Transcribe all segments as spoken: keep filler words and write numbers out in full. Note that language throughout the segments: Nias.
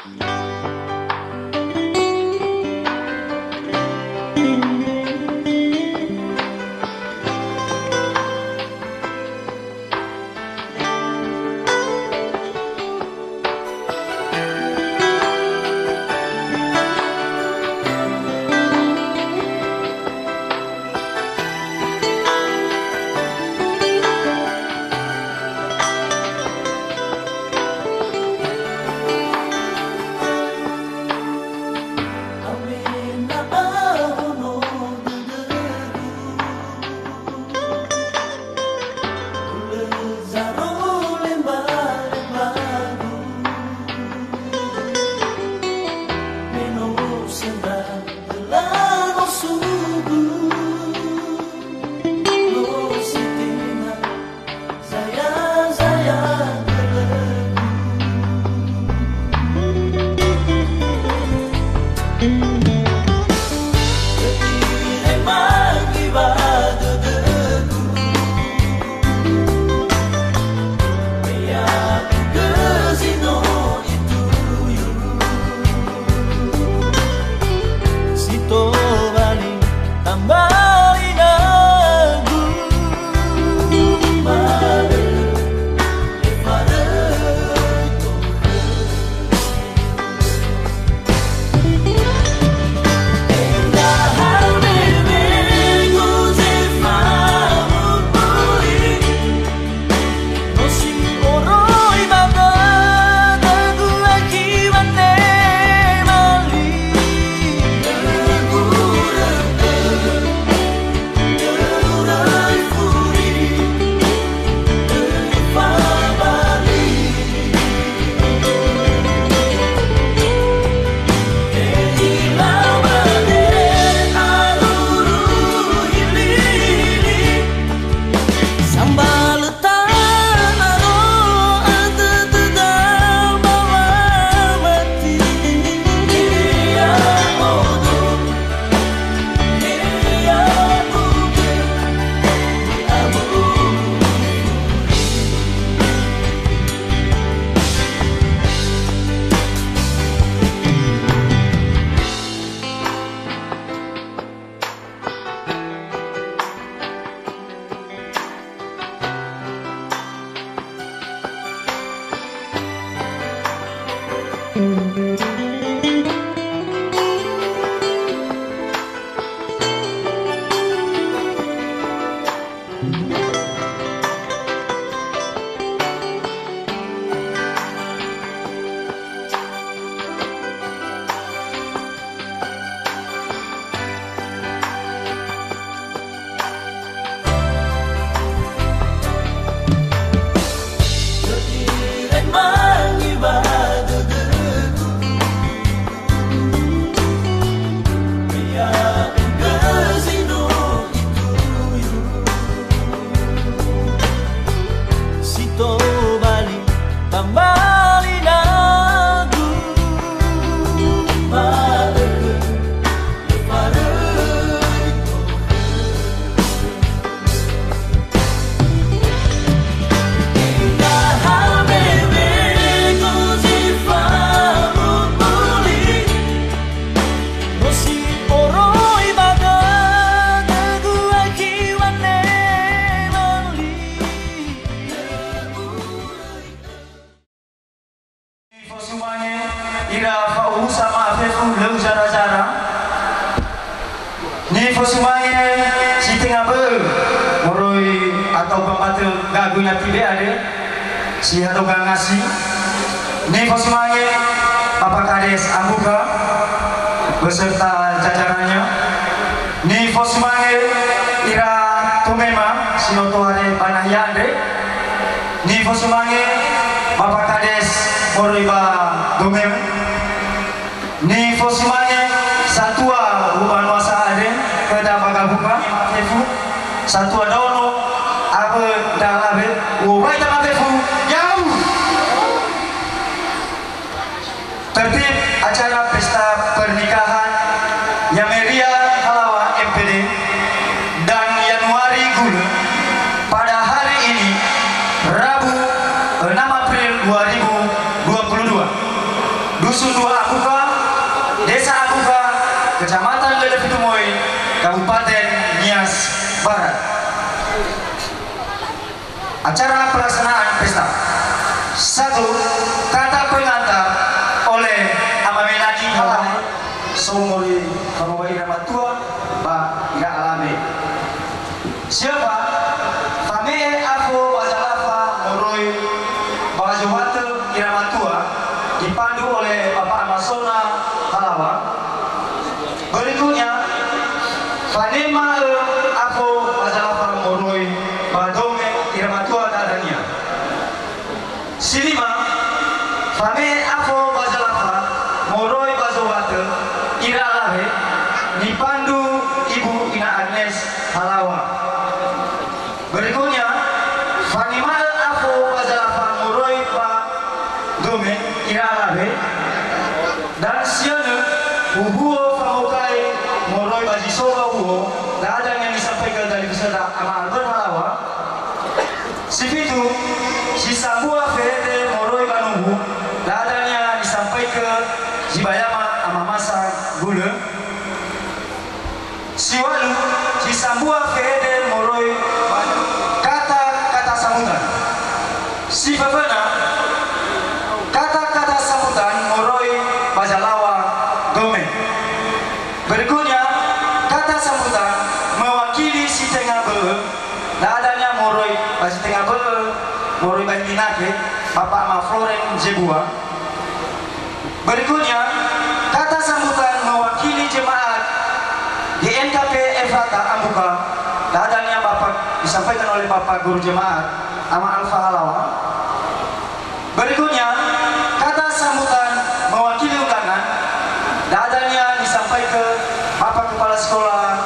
Si tobali tambali nagu. Si tobali tambali nagu. Nifosumange ira fa'uhusa ma'afefu lö zara-zara. Nifosumange si tenga bö'ö moroi atau bambatö gagu natibe andre si hadoga ngasi. Nifosumange Bapak Kades Ambuka beserta jajarannya. Nifosumange ira tomema si no tohare ba nahia andre. Nifosumange Bapak Kades moroi ba Domeu. Nifosumange satua ubanua sa andre, khöda ba gabuka, fefu, satua ndraono, awö ndra alawe, uwai tama fefu, yau! Tertib acara pesta pernikahan Yameria Halawa M P D dan Yanuari Gulö pada hari ini, Rabu, enam April dua ribu dua puluh dua. Dusun Kabupaten Nias Barat. Acara pelaksanaan pesta. Satu, kata pengantar oleh Ama Melani Halawa. So moroi famawa ira matua ba ira alawe. Siöfa, fame'e afo ba zalafa moroi ba zowatö ira matua, dipandu oleh Bapak Amasona Halawa. Berikutnya, fanema'ö afo ba zalafa moroi ba dome ira matua da'adania. Si lima, fame'e afo ba zalafa moroi ba zowatö ira alawe, nipandu Ibu Ina Agnes Halawa. Berikutnya, fanema'ö afo ba zalafa moroi ba dome ira alawe, dan siönö uhuo famokai moroi ba zi so ba uhuo, da'adania nisampaikan dari peserta Ama Albert Halawa. Sifitu, si sambua fehede moroi ba nuhu, da'adania nisampaikan zi bayama Ama Masa Gulö. Siwalu, si sambua fehede moroi ba kata-kata sambutan. Siföföna, kata-kata sambutan moroi ba zalawa dome. Berikutnya, kata sambutan mewakili si tenga bö'ö, da'adania moroi ba si tenga bö'ö, moroi ba Hinake, Bapak Ama Floren Zebua. Berikutnya, kata sambutan mewakili jemaat G N K P Efrata Ambuka, da'adania Bapak, disampaikan oleh Bapak Guru Jemaat, Ama Alfa Halawa. Berikutnya, kata sambutan mewakili undangan, da'adania disampaikan Bapak Kepala Sekolah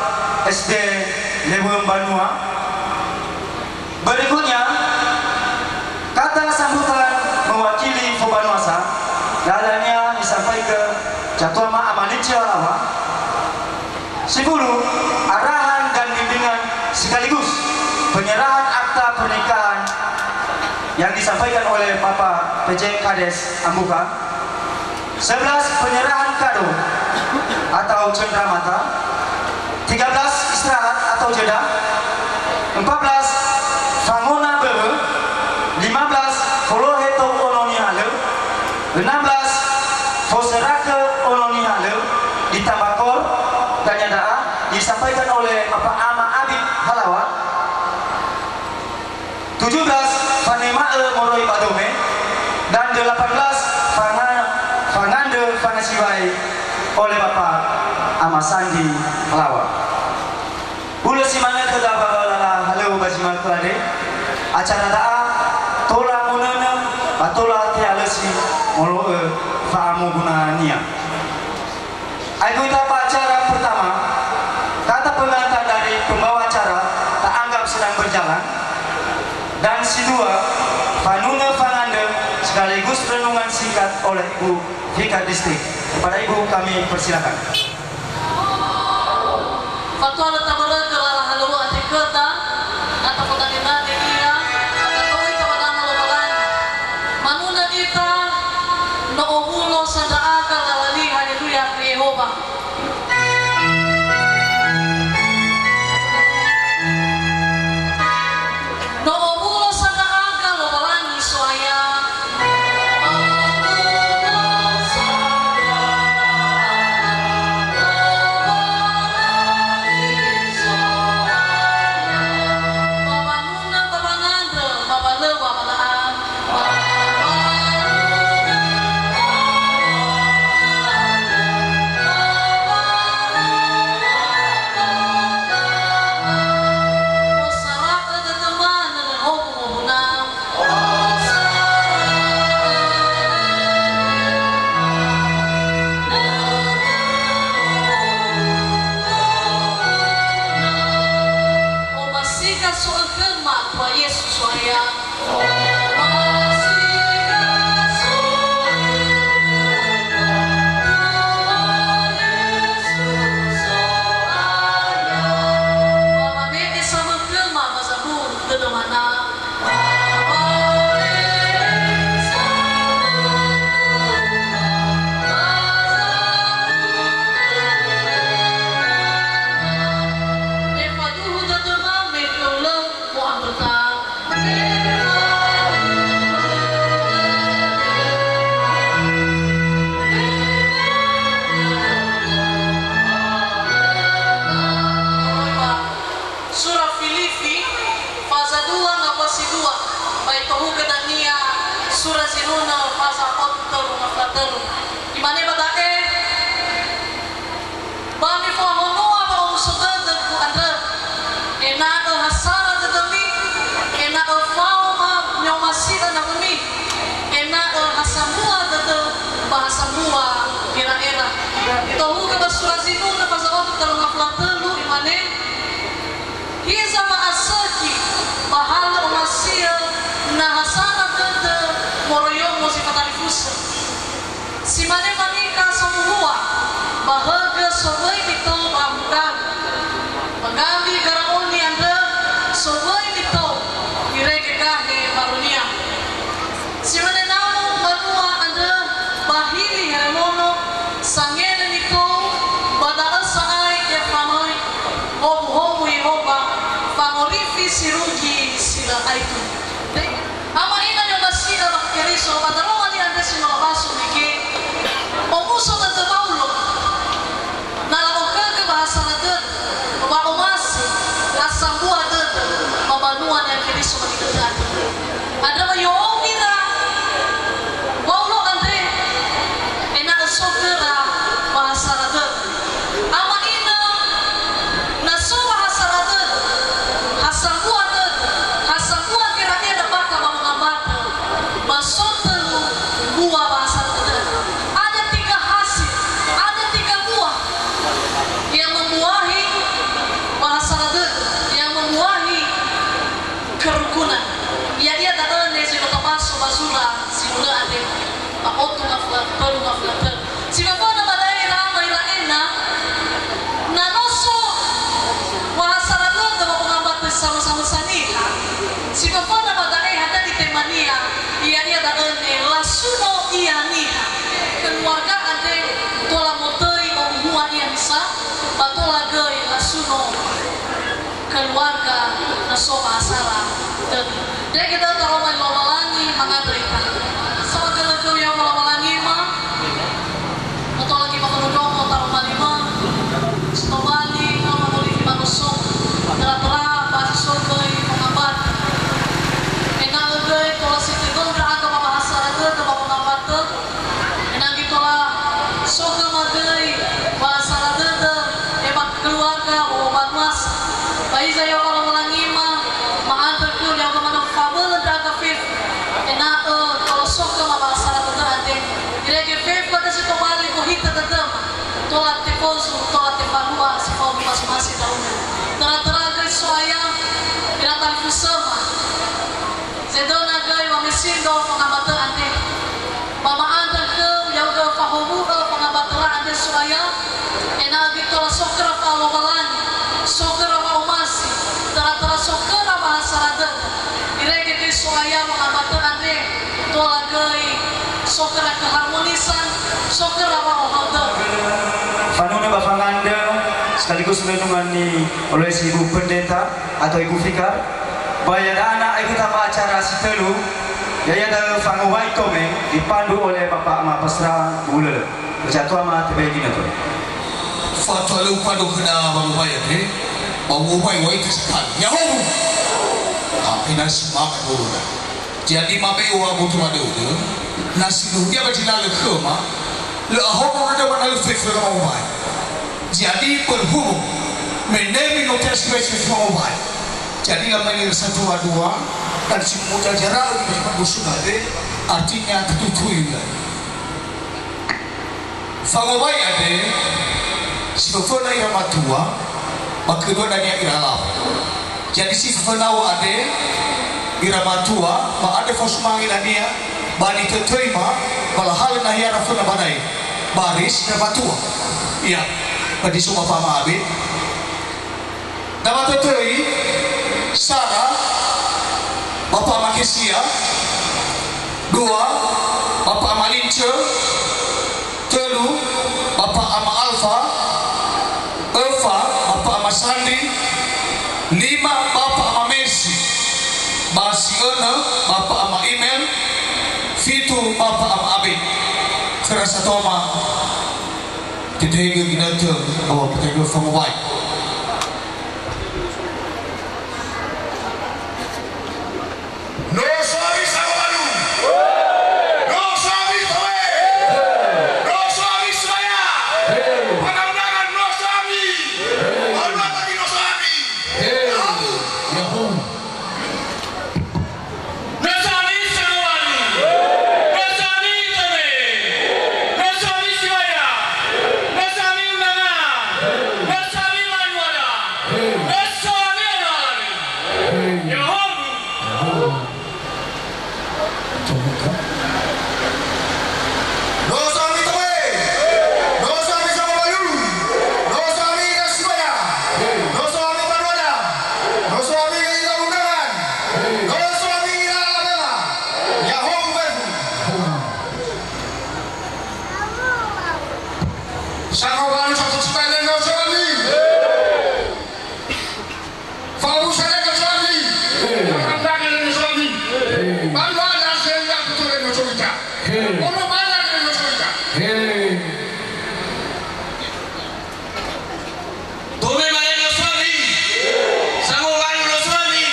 S D Lewem Banua. Berikutnya, kata sambutan mewakili fobanuasa, da'adania disampaikan Catua Ma Ama Nice Halawa. Sifulu, arahan dan bimbingan sekaligus penyerahan akta pernikahan yang disampaikan oleh Bapak P J Kades Ambuka. Sebelas, penyerahan kado atau cendramata. Tiga belas, istirahat atau jeda. Empat belas, fangona böwö. Lima belas, folohe tou ono nihalö. Enam belas, foserakö ono nihalö. Ditambah kor, dania da'a, disampaikan oleh Bapak Ama Abi Halawa. Tujuh belas, fanema'ö moroi ba dome, dan delapan belas, fanga-, fangandrö fangasiwai oleh Bapak Ama Sandi Halawa. Hulö si manö khöda ba lala halöŵö ba zi ma'ökhö andre, acara da'a tola monönö ba tola te'alösi molo'ö fa'amogunania. Aeguita ba acara pertama, kata pengantar dari pembawa acara ta'anggap sedang berjalan. Dan si dua, fanunö fangandrö sekaligus renungan singkat oleh Ibu Fikar Distrik. Kepada Ibu kami persilakan. Fatua lö tabörögö lala halöŵö andre khöda, na tafodanedane ia, ba tatoi tawadana Lowalangi. Manunö ita, no owulo sa ndra'aga lala li, haleluya, khö Yehowa. No owulo sa ndra'aga Lowalangi So'aya. Ba wanunö, ba wangandrö, ba walöŵa, ba la'a. Imane ba da'e, ba mifahonoa wa'omuso dödögu andrö, ena'ö ha sara dödömi, ena'ö faoma ni'omasi'ö nawömi, ena'ö ha sambua dödö, ba ha sambua gera'era. Itohugö ba sura Zinunö faza otu talu ngafula tölu, imane, Hiza wa'asökhi, ba ha lö omasi'ö, na ha sara dödö moroiyomo zi fatalifusö. Si mane fanikha somuhua, ba högö sowöi mitou ba mugalu. Ba gambi garaoni andrö sowöi mitou irege gahe mbaronia. Si mane namo mbanua andrö ba hili Heremono, sangele nitou, ba da'ö sa'ae ya famöi, howuhowu Yehowa, fangorifi sirugi si lö aetu. Ama ina ni'omasi'ö ba Keriso, ba daroma li andre si no labaso mege, omuso dödö Waulo, na la'okhögö ba ha sara dödö, wa'omasi, ha sambua dödö, ba banua Niha Keriso ba gitötö andrö. Andrö wa i'o'ou ira Waulo andre, ena'ö so khöra ba ha sara dödö. Ama ina, na so ba ha sara dödö, ha sambua dödö, ha sambua gera'era bakha ba wangambata, ba so tölu mbua ba ha sara dödö. Ada tiga hasil, ada tiga buah yang membuahi ba ha sara dödö, yang membuahi kerukunan. Ya'ia da'ö ne zi no tabaso ba zura Zinunö andre, ba otu ngafula, tölu ngafula tölu. Si föföna ba da'e ira ama ira ena, na no so wa ha sara dödö ba wangambatö samösa-mösa niha. Si föföna ba da'e hadia nitemania, ya'ia da'ö ne lasuno ia niha. Keluarga andre tola motöi ba omuhua ia misa, ba tola göi lasuno keluarga na so ba ha sara dödö. Dege da'ö taroma li Lowalangi mangandrö ita. Saohagölö khöu Yehowa Lowalangima, no tola göi ba mönö ndrongo taroma li-Mö, si tobali no mangorifi manuso, töra-töra ba zi so göi wangambatö. Ena'ö göi tola si tödö ndra'aga ba ha sara dödö ba wangambatö, Ena'ö göi tola so khöma göi wa ha sara dödö, e ba keluarga, ba wanuasa. Ba hiza Yehowa Lowalangima, ma'andrö khöu ya'ugö manö fabölö ndra'aga fefu. Ena'ö tola so khöma wa ha sara dödö andre. Irege fefu hadia si tobali gohitö dödöma. Tola tefozu, tola tefalua, si fao ni'omasi-omasi ndra'ugö. Töra-töra göi So'aya, ira talifusöma. Zedöna göi wamesindro wangambatö andre. Ba ma'andrö khöu ya'ugö fahowu'ö wangambatöra andre So'aya, ena'ö göi tola so khöra fa'alowalangi, so khöra wa'omasi, töra-töra so khöra wa ha sara dödö. Irege göi So'aya wangambatö andre, tola göi so khöra keharmonisan, so khöra wa'ohahau dödö. Fanunö ba fangandrö, sekaligus renungan ni oleh si Ibu Pendeta atau Ibu Fikar. Ba ya'ia da'ö na aeguta ba acara si tölu, ya'ia da'ö fangowai tome, dipandu oleh Bapak Ama Pasra Bulölö. Baca tua ma tebe gini tu. Fatua lö upandu khöda ba ngowai andre, ba ngowai wai tu sekali. Ya'ahowu! Ah, ina semangat woloda. Jadi mabe'e wa botu madödö, na sindruhunia ba zinalö khöma, lö ahobo dödöma na lö fefu ba ngowai. Jadi berhubung me ne me no teas wese fangowai. Jadi lamani satu dua, dan si muda jarak di Bukit Batu Sungai, artinya tertutup. Fangowai andre, si föföna ira matua, ba kedua dania ira alawa. Jadi si föföna andre, ira matua, ba andre fao sumange dania, ba nitötöi ma, ba lahalö nahia raföna ba da'e. Baris ira matua. Iya, ba di so Bapak Ama Abe. Nama tötöi, sara, Bapak Ama Kesia, dua, Bapak Ama Lince, tölu, Bapak Ama Alfa, öfa, Bapak Ama Sandi, lima, Bapak Ama Messi, ba si önö, Bapak Ama Imel, fitu, Bapak Ama Abe. Khöra satua ma, tetehegö ginötö, oh, tetehegö fangowai. No so ami sawalu. No so ami toe. Sangowalu satu juta leno suami. Fa'omusa leno suami. Fa'omusa leno suami. Banua nasi ya betul leno suami. Ono mana leno suami. Tome maleno suami. Sangowalu no suami.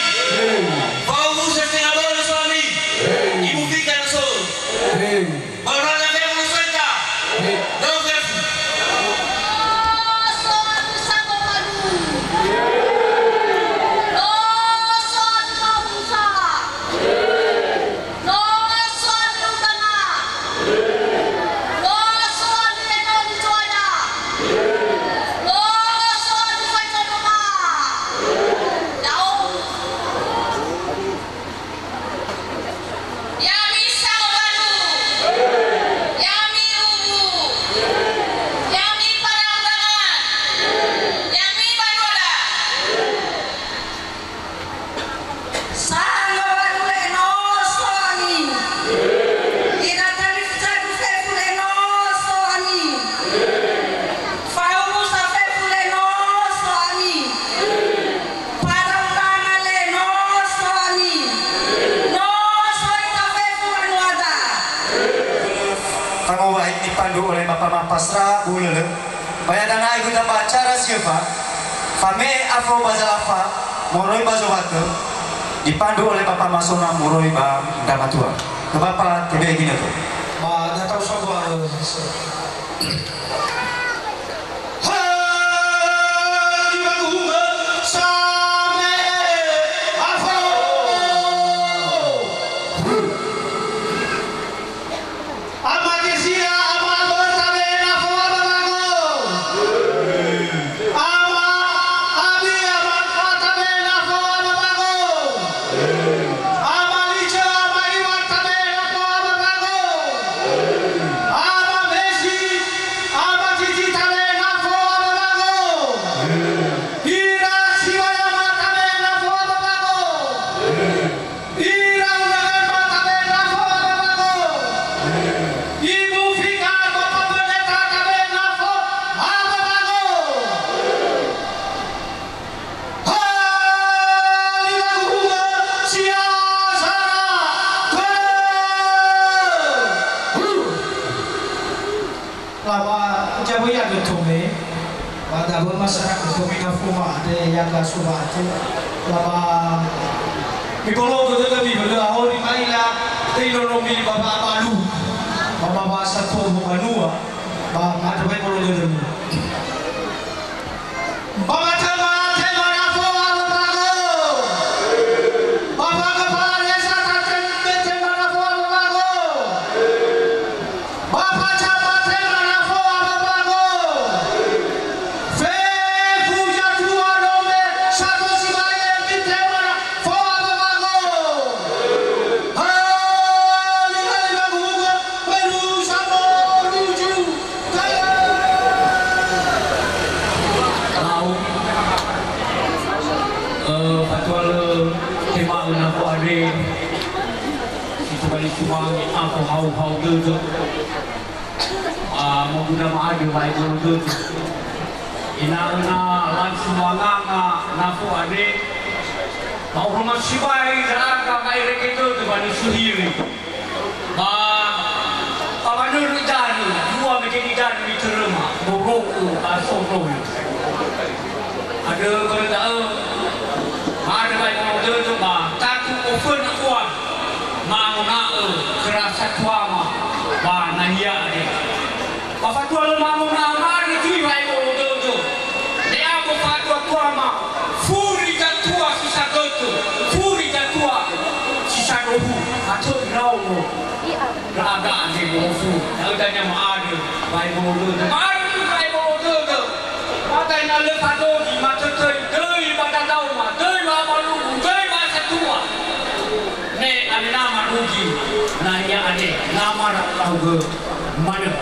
Fa'omusa setengah bolo suami. Ibu Fika no so. Baru ada fefu no suami ta. Dou fefu. Suami sangowalu. Suami fa'omusa. No suami utanga. No suami enoni tuada. No suami faitodoma. Ya'o. Ya'ami sangowalu. Ya'ami uwu. Ya'ami para undangan. Ya'ami banuada. Sangowalu leno suami. Ira talifusadu fefu leno suami. Fa'omusa fefu leno suami. Para undangan leno suami. No so ita fefu anuada. Tangowa'i nipandu oleh Bapa Mapasra Bulele. Ba ya'ia dana'i gunda ba acara si öfa, fame'e afo ba zalafa moroi ba zowatö, nipandu oleh Bapa Masona moroi ba ndra matua. Khö Bapa tebe'e ginötö. Ba datau sogo, eh, ha, lima guna same'e afo. Ama Gesia, ama Aböta be nafo ama Bango. Ama Abi, ama Kata be nafo ama Bango. Ama Lica, ama Iwata be nafo ama Bango. Ama Messi, ama Titi ta be nafo ama Bango. Ira siwai ama ta be nafo ama Bango. Ira undangan ba tabe nafo ama Bango. Ibu Fika Bapak Pendeta tabe nafo ama Bango. Ha, lima guna sia zara. Lawa jabu ya getome, ba dawa masyarakat Tobina Foma ada yang gak surat. Lawa mibolo dödömi bölö ahori maila, tei nonomi baba abalu, baba basa tomo banua, ba ada baik bolo dödömi. Ba matema tema nafo ama Bango. Ba Bango Palesa tatema tema nafo ama Bango. Ba Pacama tema nafo ama Bango. Fefu zatua dome sato sibai emi tema nafo ama Bango. Haleluya, Bango. Peru samo ruju. Lau, eh, fatua lö tema'ö nafo andre, si tobali tumange afo hau-hau dödö. Ah, moguna ma'andrö wa'ebolo dödö. Ena'ö na langsung wanganga nafo andre, ba oroma sibai ndra'aga wa'erege dödö ba nisuhiri. Ba, ba wanörö idanö, dua mege nidanö nitöröma, moro'ö ba soroi. Andrö börö da'ö, ma'andrö wa'ebolo dödö ba tatu oföna ua, mangona'ö khöra satuama ba nahia andre. Ba fatua lö mangona'ö mane zui wa'ebolo dödö. Le'ago fatua-tuama, furi zatua si sagötö, furi zatua si sadohu, atö iraono. Ndra'aga andre molofu, da'ö dania ma'andrö, wa'ebolo dödö. Ma'andrö wa'ebolo dödö. Ba da'e na lö fadogi, matötöi, döi ba dadaoma, döi ba abalugu, döi ba satua. Me amena marugi, nahia andre, na mara taugö manö.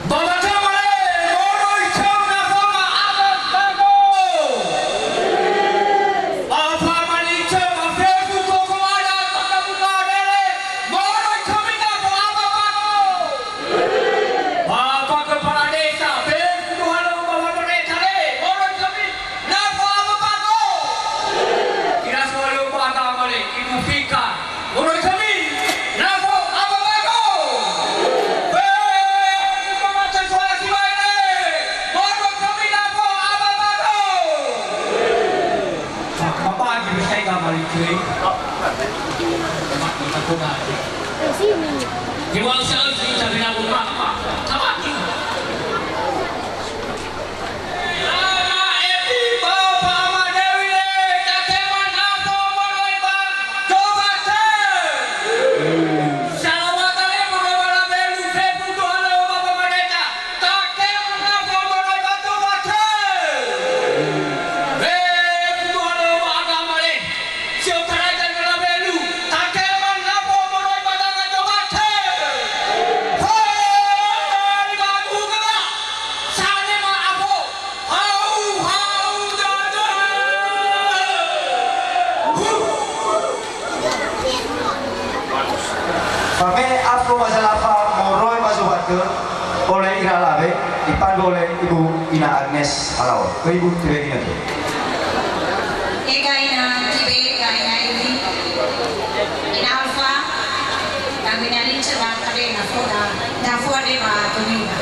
Ba matema le, moroi khöu nafo ama Bango. Ba fama ni khöu ba fefu toko ada, ba kabu marele, moroi khöu Ka, moroi khömi, nafo Ababato! He, mamatai sola sibai ne! Moroi khömi, nafo Ababato! Fa, mabagi besai ka maliköi. Mati ka kona. Di wau sa'al si tabi nafo ma, ma, tamati. Si'otarai dania labelu, takema nafo moroi ba danga Jobate. Hei, ba duga, sane ma afo. Hau, hau, dada. Fame'e afo ba zalafa moroi ba Jobate, ole ira alawe, ipandu ole Ibu Ina Agnes Halawa. Khö Ibu, tewe ginötö. Ega ina tibe, ega ina eli, ina alfa, ganggu ina lince ba kade na foda, na foda ba tonina.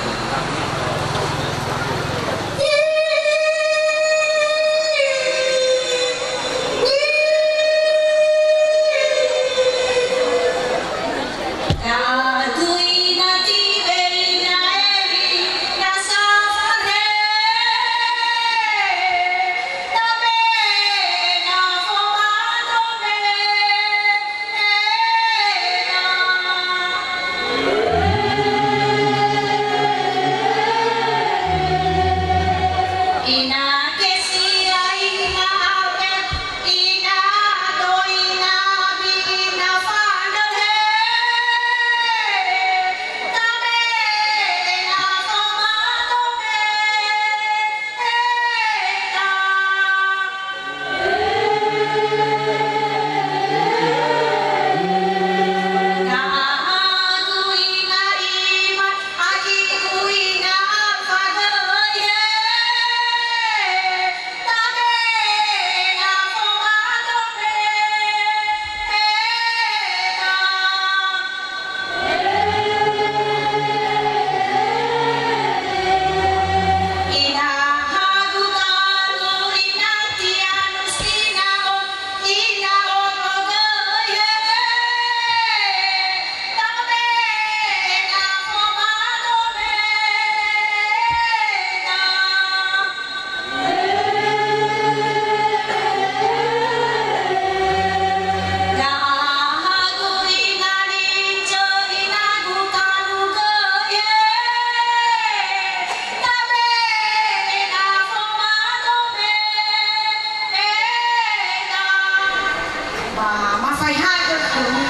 Ba, ma fai hagö khömi.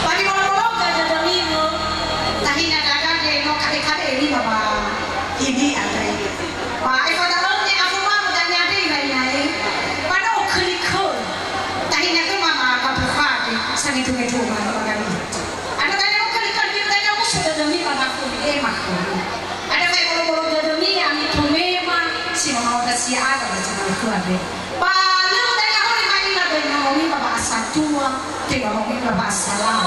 Ba mibologologa dödömi, wö, tahina dada nde no kade-kade lima ba ini andre. Ba, efo da'ö ne afo mamo dania andre ira inae. Ba no okölö-kölö. Tahina khöma ma kabukhade, sangetu-ngetu ma, ma gami. Andrö dania okölö-kölö, dania omuso dödömi ba makhömi, e makhömi. Andrö fai bolo-bolo dödömi, ami tumema, si mamaoda siaga, ba si makhömi andre. Ba lö dania hori ma'ila döi nonomi ba ba'asa tua, te nonomi ba ba'asa lao.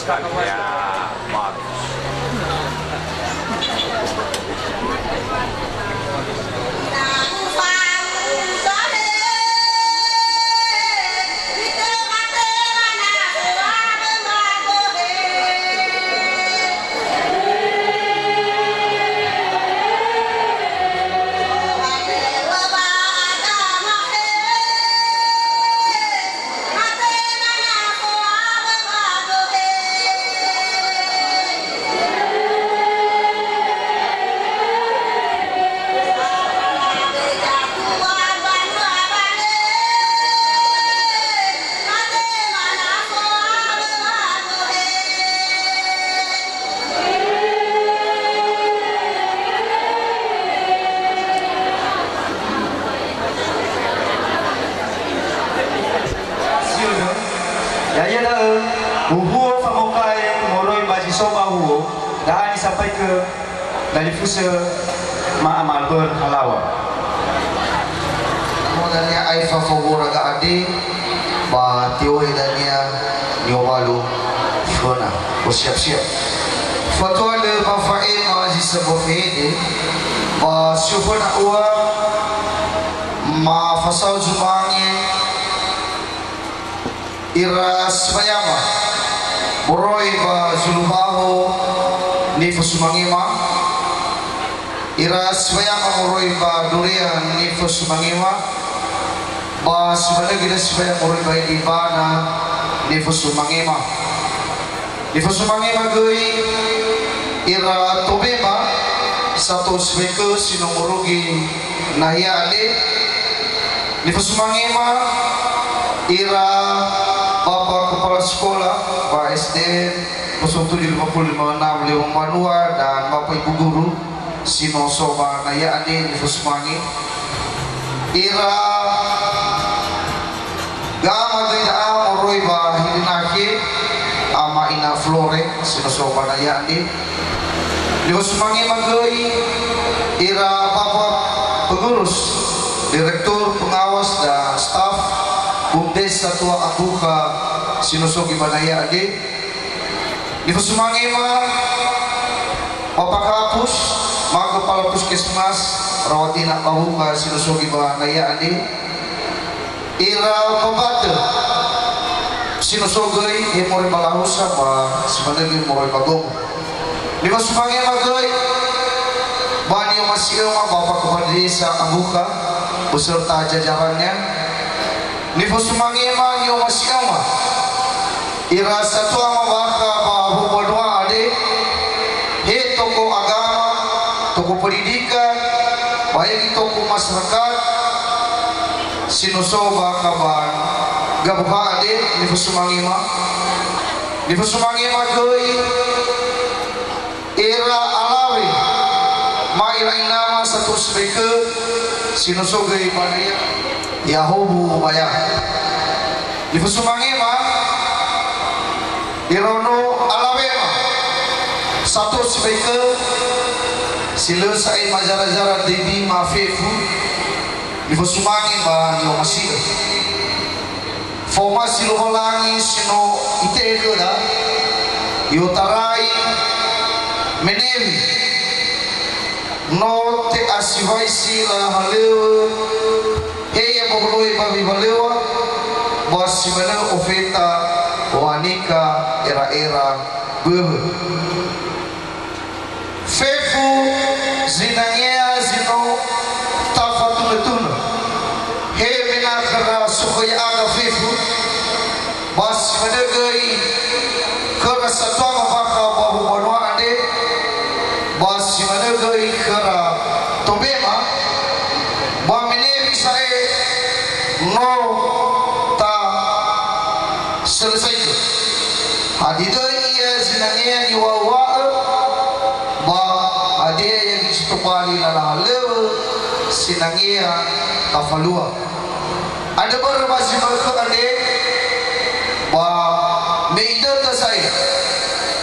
Tania Marus. Si'ono, ya'ia da'ö, huhuo famokai moroi ba zi so ba huo, da'a nisampaikö dalifusö ma Ama Albert Halawa. Mo dania aefa fawuo raga ade, ba te'ohe dania ni'owalu föna. Bersiap-siap. Fatua lö ba fa'ema zi sambua fehede, ba sio föna ua ma fasao zumange ira sibayama moroi ba zulu baho nifosumangema, ira sibayama moroi ba duria nifosumangema, ba simanö göi ira sibayama moroi ba idibana nifosumangema. Nifosumangema göi ira tobema sato sibaikö si no morugi nahia andre. Nifosumangema ira Bapak Kepala Sekolah ba S D N kosong tujuh lima puluh lima enam Lewang Banua dan Bapak Ibu Guru si no so ba nahia andre nifosumange. Ira gama göi da'a moroi ba Hilinake, ama ina Flore, si no so ba nahia andre. Nifosumange ma göi ira Bapak Pengurus, Direktur, Pengawas, dan staf Bumdes Satua Abuka si no so göi ba nahia andre. Nifosumange ma Bapak Kapus, ma Kepala Puskesmas, rawat inap Abuka si no so göi ba nahia andre. Ira pembantu si no so göi, he moroi ba Lahusa, ba simanö göi moroi ba Gomo. Nifosumange ma göi ba ni'omasi'ö ma Bapak Kepala Desa Abuka beserta jajarannya. Nifosumange ma ni'omasi'ö ma ira satua mawakha ba hubanua andre, he tokoh agama, tokoh pendidikan, ba he tokoh masyarakat, si no so bakha ba gabuha andre, nifosumange ma. Nifosumange ma göi ira alawe, ma ira inama sato sibaikö, si no so göi ba nahia, Yahobu Baya. Nifosumange ma iraono alawe ma sato sibaikö, si lö sa'ae mazara-zara döi bima fefu, nifosumange ba ni'omasi'ö. Fa'omasi Lowalangi si no itehe khöda, i'otarai Menewi, no te'asiwaisi lala halöŵö, he ya boholohe ba wiwalöŵa, ba simanö ofeta, Wanika, Era'era, Böwö. Fefu zinangea zi no tafatunö-tunö, he mena khöra sokhö ya'aga fefu, ba simanö göi khöra satua mawakha ba hubanua andre, ba simanö göi khöra tobema, ba Menewi sa'ae no ta selesaikö. Hadia döi ia zinangea niŵa'öŵa'ö, ba hadia ia zi tobali lala halöŵö sinangea tafalua. Andrö börö ba zi manö khö andre, ba me inötö sa'ae,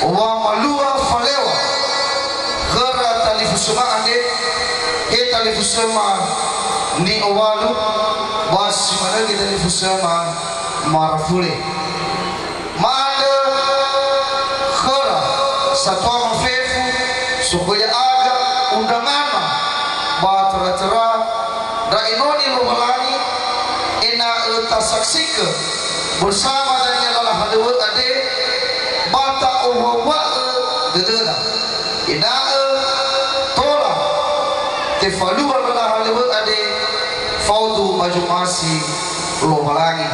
wa malua faleŵa khöra talifusöma andre, he talifusöma ni'owalu, ba simanö göi talifusöma marafule. Ma'andrö Sokhö ya'aga undanganna ba töra-töra ndra enoni Lowalangi, ena'ö tasaksi'ö bersama dania lala halöŵö andre ba ta'owua-wua'ö dödöda. Ena'ö tola tefalua lala halöŵö andre faudu ba zomasi Lowalangi.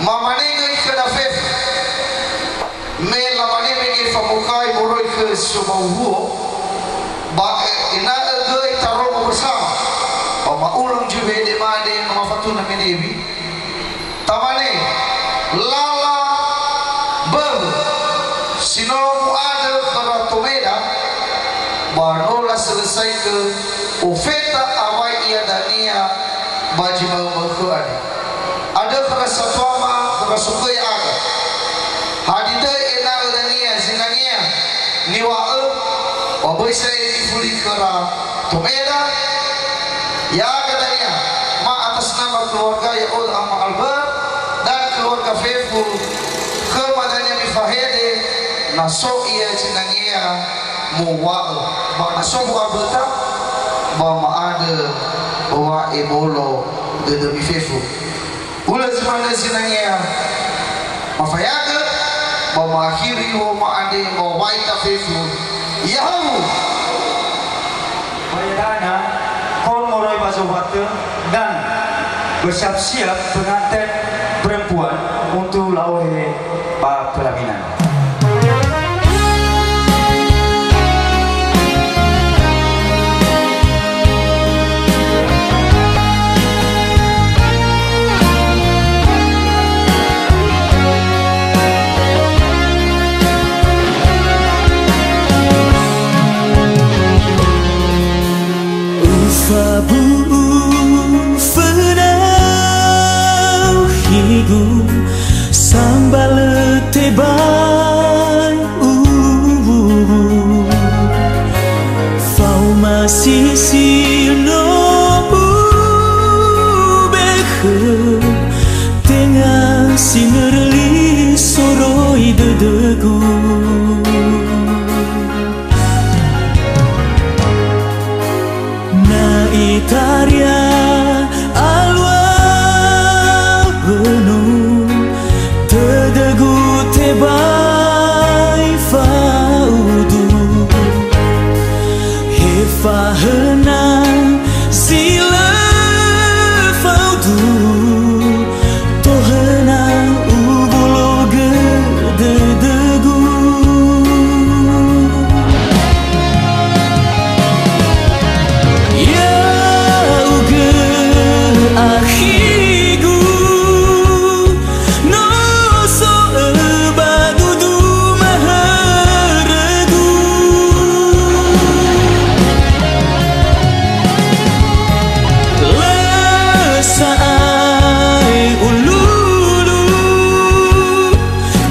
Mamane göi khöda fefu. Me lamane mege famokhai moroi khö si so ba uhuo, ba e-, ena'ö göi tarongo bersama, ba ma'ulang zui wehede made no mafatuna me Dewi. Tamane, lala böwö si no mu'andrö khöra Tomeda, ba no laselesaigö ofeta awai ia dania ba zi ma'ökhö andre. Andrö khöra satuama, khöra sokhö ya'aga. Hadia döi ena'ö dania zinangea niŵa'ö, ba böi sa'ae nifuli khöra Tomeda, ya'aga dania, ma atas nama keluarga ya'odo Ama Albert dan keluarga fefu, khöma dania mifahede, na so ia zinangea muŵa'ö, ba na so mu'aböta, ba ma'andrö ba wa'ebolo dödömi fefu. Hulö zi manö zinangea, mafayagö, ba ma'akhiri luo ma'andrö ba wai ta fefu, ya'ahowu. Ba ya'aga, kor moroi ba zohwatö, dan bersiap-siap pengantin perempuan untuk la'ohe ba pelaminan. Ufabu'u fönau khigu, sambalö tebai uwu. Faoma sisil no ubekhö, tenga sinörö li soroi dödögu. Na itaria alua wönu, tödögu tebai faudu. He fahöna zi lö faudu, tohöna ubologö dödögu. Ya'ugö akhigu, no so öba dudu mahörögu. Lö sa'ae ululu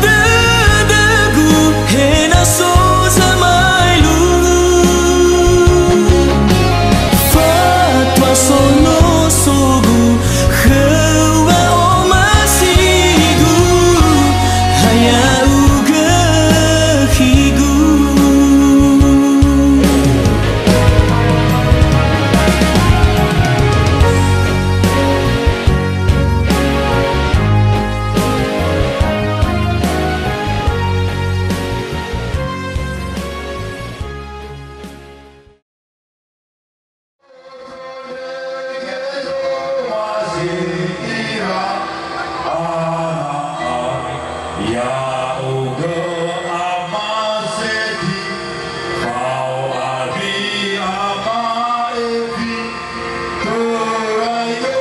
dödögu, he na so zamaelu. Fatua sonosogu, khöu wa'omasigu, ha ya'ugö khigu. Ya'ugö Ama Seti, fao abi Ama Evi, töraigö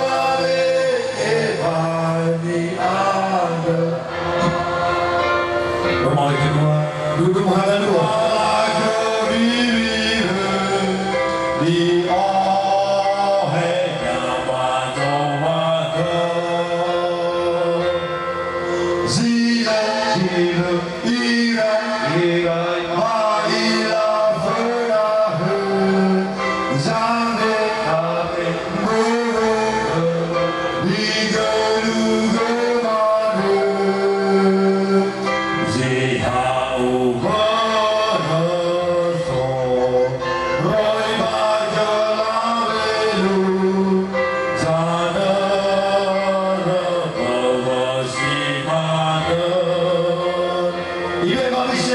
wa'abe'e ba ni'andrö. Roma lagi kedua, duduk menghalan dua.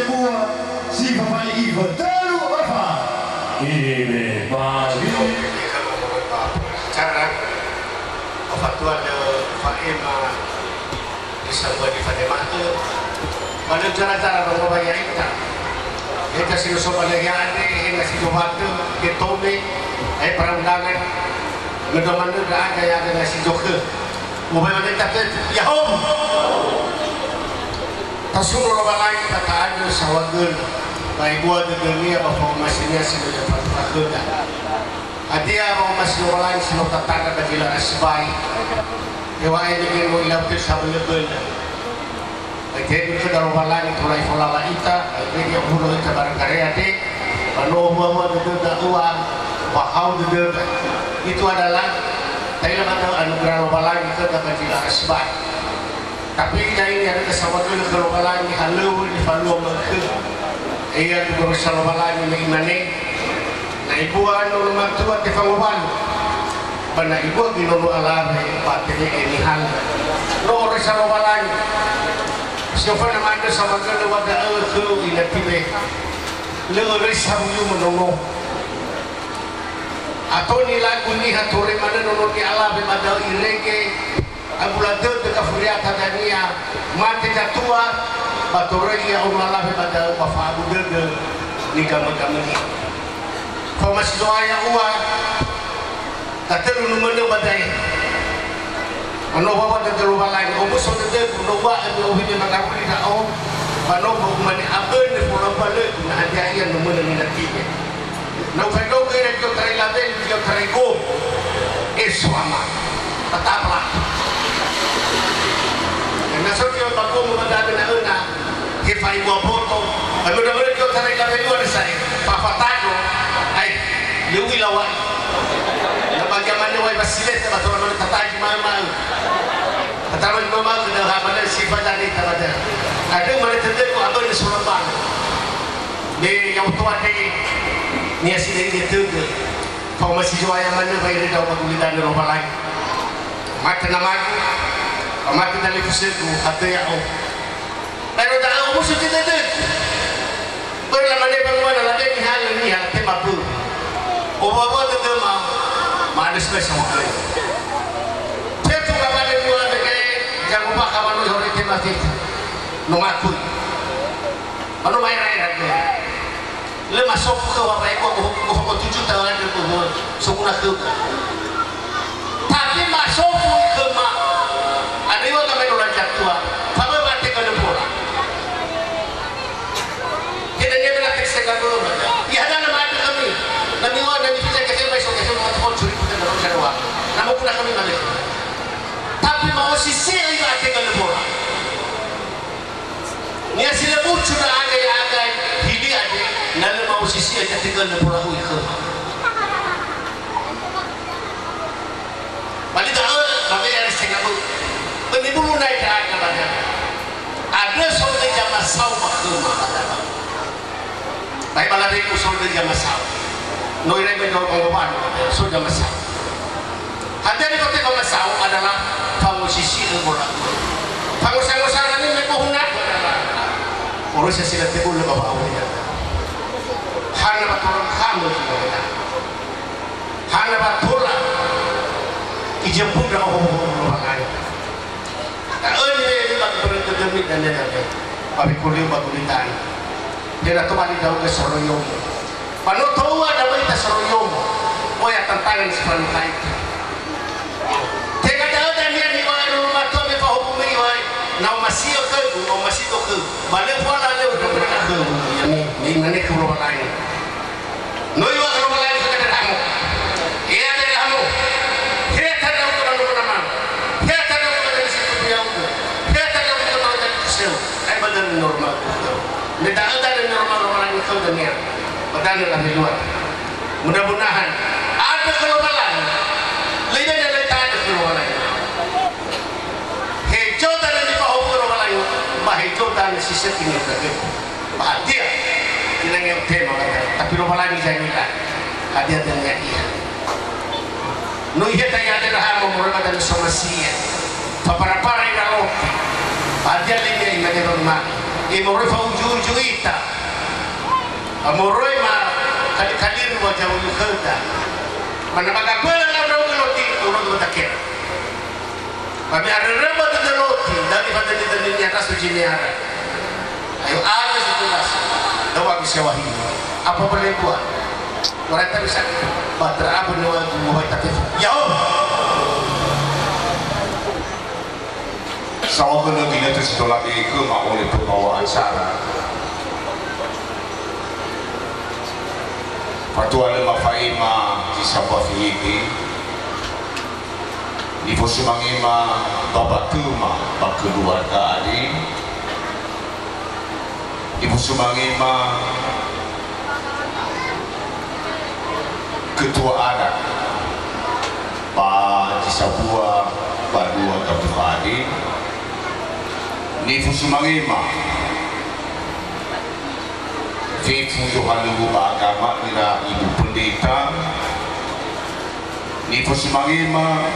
Bua si fafa'i ifa telu afa. Ime bagi. Cara fatua de fa'ema di sambua di fane mate. Mana cara-cara bangga baya ita. Ita si so bala ya ade, enga si do mate, ke tome, eh, perundangan. Meda mana da ada ya ada nasi joke. Mobai mana ita ke, ya hom. Tasuno Lowalangi ba ta'andrö saohagölö, ba ebua dödönia ba fa'omasinia si lö zafatufakhöda. Hadia wa'omasi Lowalangi si no tatandra ba gelara sibai? Heŵa'ae mege no ilau tö sabölöbölö. Ba itehegö khöda Lowalangi tola ifolawa ita, ba itehegö hulö ita barangkarea de, ba no ohua-hua dödöda ua, ba hao dödöda. Itu adalah, ta'ila ba da'ö anugerah Lowalangi khöda ba gelara sibai. Tapi ina ini ada kesawakan ke Lowalangi halöŵö nifalua ma'ökhö. Ia gugurusö Lowalangi me imane, na ibua nono matua tefangowalu, ba na ibua ginono alawe ba tebe'e nihalö. No oroisa Lowalangi. Si oföna ma'andrö sawakan wa da'ö khöu ina tibe. Lö oroisa wuyumö nono. Ato nilagu niha toröi manö nono ni'alawe ba da'ö irege, Abula dödö gafuriata dania, mate zatua, ba toröi ia ono alawe ba da'ö ba fa'abu dödö nigamö-gamönia. Faoma si Zo'aya ua, tatölö numönö ba da'e. Ono wawa dödö Lowalangi, omuso dödögu, no uwa'ö me ohine mangawuli ndra'o, ba no umane abönö folau ba lögu, na hadia ia numönö ninatibe. Na ufaedogö ira dio tarai labeli, dio tarai gomu. Eso ama. Tatapla. Na so dio ba gomu ba da'ö na öna, he faibua boto. Ba möda möda dio tarai labeli ua sae. Fafatado. Ai, lö ui lawai. Na ba zamane wai ba silete ba tola möda tataji ma'ö-ma'ö. Tataji ma'ö-ma'ö ke da'ö ha ba da'ö si fazani ta ba da'ö. Adö mane tödögu abönö solambanö. Me ya'odo andre, niha si lö itetö. Faoma si Zo'aya manö wa iröi ndra'o ba gulidanö Lowalangi. Mate namagu, ba mate dalifusögu, hatö ya'o. Baero da'ö omuso dödögu. Börö lamane banua na labe nihalö niha, tema bö. Owawa dödöma, ma'andrö sibai samo'öi. Fefu ngawalö dua mege, jangobakha wanoi horete ma fefu. No ngakui. Ba no ma'era-era gö. Lö masofu khöu wa bae goho-, goho tujuh tahun goho soguna khöu. Tapi masofu khöma. Andrö wa gamai no laja tua. Fa bö mate galö bola. Kena nia mena tekse galö bola. Ya hana na ma'andrö khömi. Na miwa na mifiza kefe mai so kefe ma tokon curi puta na roja doa. Na moguna khömi mane. Tapi ma'osisi'ö iwa ate galö bola. Niha si lö bucu ndra'aga ya'aga hili andre, na lö ma'osisi'ö zategölö mbora'ui khöma. Ba li da'ö, ba we'e ari senga bö'ö. Böi mibulu nai ndra'aga ba da'ö. Andrö soroi zamasao ba khöma ba da'ö. Ba he ba labeku so döi zamasao. No irai me ndrao ba ngowano, so zamasao. Hadia nifotöi famasao adalah fangosisi'ö mbora'u. Fangosa-ngosara ni me bohuna. Oroisa si lö tebulö ba wa'auri. Hana ba tola khamö zi wa'auri. Hana ba tola ijempunda oho-oho Lowalangi. Da'ö nibe'emi ba gubernur dödömi Daniel Yahya, ba wekoliu ba gulidanö. Tenga tobali ndra'ugö soroiyomu. Ba no to'ua dawöita soroiyomu. Oya tantangan si falukha ita. Tenga da'ö dania niŵa'ö nono matua me fahowu'ö me iŵa'ö, na omasi'ö khögu, na omasido khögu. Ba lö fuala lö u'ö khögu, ya'ami, me imane khöu Lowalangi. No iŵa'ö Lowalangi khö Gadramo. He Gadramo. He tandra'ugö ba nomo namam. He tandra'ugö ba dali satudu ya'ugö. He tandra'ugö ba dali kuseu. Ai ba dali normal kuseu. Me da'ö dali normal Lowalangi khöu dania. Ba dali labeluar. Mudah-mudahan. Andrö khö Lowalangi. Lö ibe'e lö ta'andrö khö Lowalangi. Hezo dania nifahowu'ö Lowalangi. Ba hezo dania si sökhi ni'andrögöku. Ba hadia, tenga tema kata, tapi Lowalangi zanila. Hadia dania ia. No iheta ia Abraham moroi ba dania somasi ia. Fapara-para ira lote. Ba hadia linia imane Lowalangi. Imoroi fa'uju-uju ita. Amoroi ma kali-kali wa jauh khöda. Mana magaböla la rau loti, urut mata kera. Ba me arörö ba dödö loti, dali fadödödödö niha rasu jiniara. Ayo aga sebelas, dawa bisa wahini. Apa boleh buat? Orang tak bisa. Batra apa ni waktu mau tak. Ya, oh. Saŵa gölö ginötö si tola be khöma ole pembawa acara. Fatua lö mafa'ema zi sambua fehede. Nifosumangema ba batöma ba keluarga andre. Nifosumangema ketua adat ba zi sambua ba dua gabuka andre. Nifosumangema fefu zohalöŵö ba agama ira ibu pendeta. Nifosumangema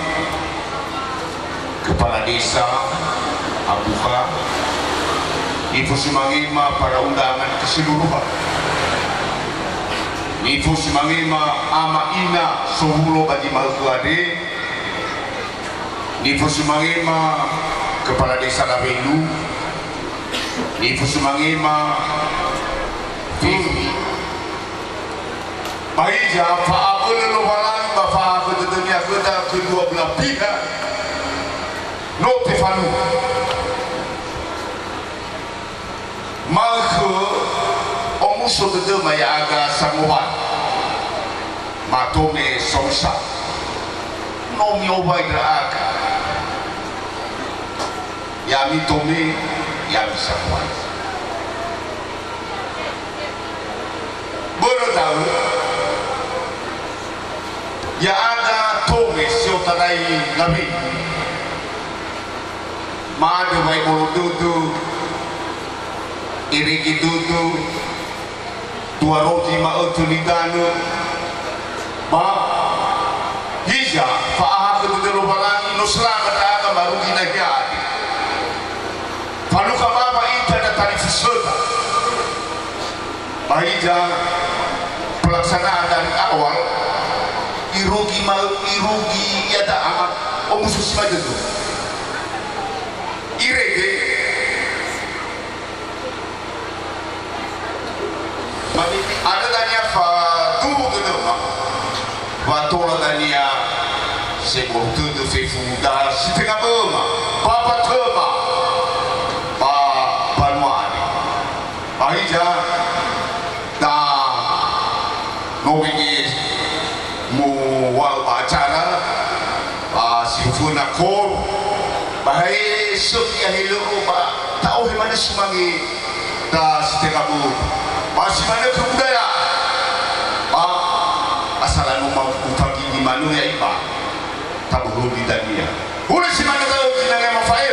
kepala desa, abuha. Nifosumangema para undangan keseluruhan. Nifosumangema ama ina sowulo ba zi ma'ökhö andre. Nifosumangema kepala desa Lawelu. Nifosumangema fefu. Ba hiza, fa'abölö Lowalangi ba fa'ahakhö dödönia khöda kedua belah pihak, no tefanua. Ma'ökhö omuso dödöma ya'aga sangowalu. Mato me sonsa. No mi'owai ndra'aga. Ya'ami tome, ya'ami sangowalu. Börö da'ö, ya'aga tome si otarai Lawelu. Ma'andrö wa'ebolo dödö, erege dödö, dua rozi ma'ötö nidanö, ba hiza fa'ahakhö dödö Lowalangi no selama ndra'aga marugi nahia andre. Falukha mama ita da talifusöda. Ba hiza pelaksanaan dari awal, irugi ma-, irugi iada'a omuso si ba dödö. Irege, Ba andrö dania faduhu dödöma, wa tola dania sebou tödö fefu da'a si tenga böma, ba batöma, ba banua andre. Ba hiza, da no mege muŵa'ö ba acara, ba si föna kor, ba he sökhi ahelö'ö ba ta'ohe manö sumange da si tenga böu. Ba si manö khö budaya. Ba asala no ma-, ufagigi manö ya'i ba taböhöli dania. Hulö si manö da'ö zinangea mafa'ema.